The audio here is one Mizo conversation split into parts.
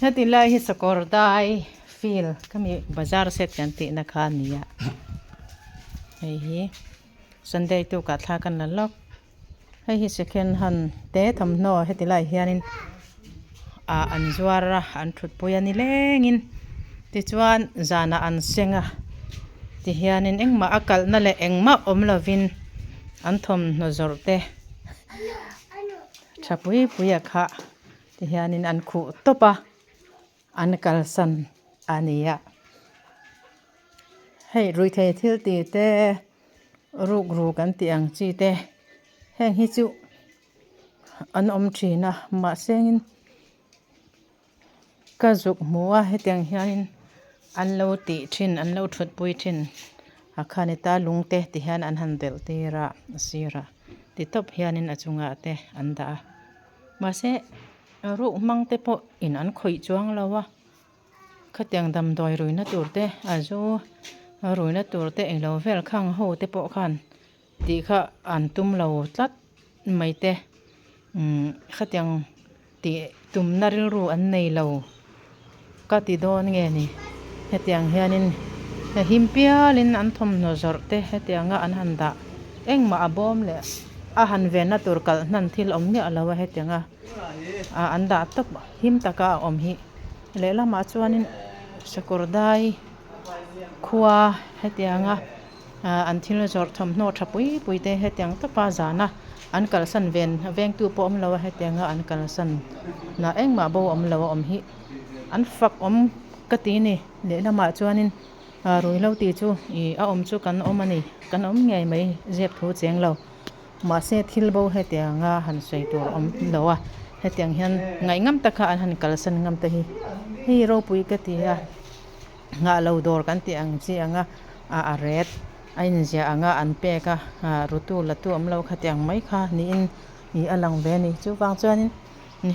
Heti lai hi sakawr dai field khami bazar set kan tihna kha a ni a hei hi sunday tukah thla kan la lawk hei hi second hand te thawmhnaw heti laiah hianin ah an zuar a an thutpui a ni lengin tichuan zanah an seng a tihianin engmah a kalhna leh engmah awm lovin an thawmhnaw zawrh te tha pui pui a kha tihianin an khuh tawp a an kalsan a ni a hei ruihtheih thil tih te rukru kan tih ang chi te heng hi chu an awm thin a mahse in ka zuk hmu a hetiang hianin an lo tih thin an lo thut pui thin a khan ta lung te ti hian an han belh tir a a sirah ti tawp hianin a chungah te an dah a mahse ruh hmang te pawh in an khawih chuang lo a khatiang damdawi ruihna tur te a zu ruihna tur te englo vel khang ho te pawh khan tih kha an tum lo tlat mai te umm khatiang tih tumna rilru an nei lo ka ti dawn nge ni hetiang hianin him pialin an thawmhnaw zawrh te hetianga an han dah engmah a bawm leh a han venna tur kalh hnan thil awm miah lo a hetianga ah an dah tawp him taka a awm hi lehlamah chuanin sakawr dai khua hetianga ah an thil zawrh thawmhnaw tha pui pui te hetiang tawpa zana an kalsan ven vengtu pawh awm lo a hetianga an kalsan nah engmah bo awm lo a awm hi an fak awm ka ti a ni lehlamah chuanin ah ruihhlo tih chu ih a awm chu kan awm a ni kan awm ngei mai zep thu cheng lo mahse thil bo hetianga han sawi tur awm lo a hetiang hian ngaihngam taka an han kalsan ngam te hi hei ropui ka ti a. Nghah lo dawr kan tih ang chi anga a a ret a inziah anga an pek a ah rutu la tu awm lo khatiang mai kha niin ih a lang ve a ni chuvang chuanin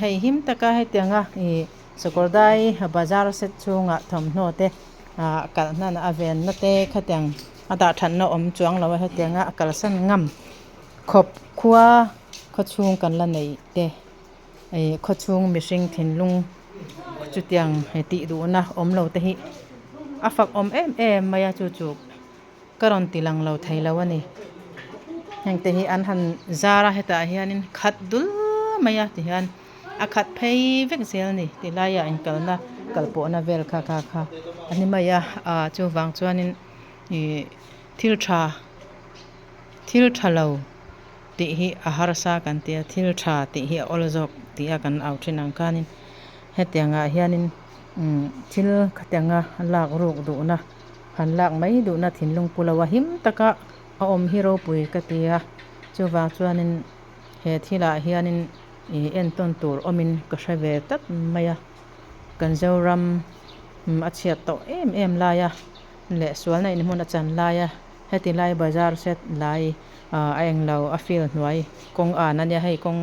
hei him taka hetianga ih sakawr dai bazar set chhungah thawmhnaw te ah kalh hnan a venna te khatiang a dah thatna awm chuang lo a hetianga a kalsan ngam khawp khua khawchhung kan la neih te. Ih khawchhung mihring thinlung chutiang tih duhna awm lo te hi a fak awm em em mai a chu chu ka rawn ti lang lo thei lo a ni heng te hi an han zar a hetah hianin khat dul mai a tihian a khat phei vek zel a ni tilaiah inkalna kal pawhna vel kha kha kha a ni mai a ah chuvang chuanin ih thil tha thil tha lo. Tih hi a harsa kan ti a, thil tha tih hi a awl zawk tih a kan au thin ang khanin hetiangah hianin umm thil khatianga lak ruk duhna han lak mai duhna thinlung pu lo a him taka a awm hi ropui ka ti a, chuvang chuanin he thilah hianin ih entawn tur awmin ka hre ve tlat mai a, kan Zoram a chhiat tawh em em lai a leh sualna inhmun a chan lai a heti lai bazar set lai. Ah a englo a field hnuai kawng an ania hei kawng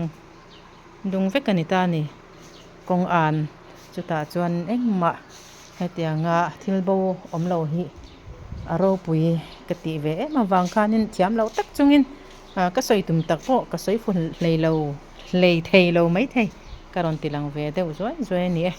dung vek a ni ta a ni kawng an chutah chuan engmah hetianga thil bo awm lo hi a ropui ka tih ve em avang khanin thiam loh tak chungin ah ka sawi tum tak pawh ka sawi fu hlei lo hlei thei lo maithei ka rawn ti lang ve deuh zuai zuai a ni e.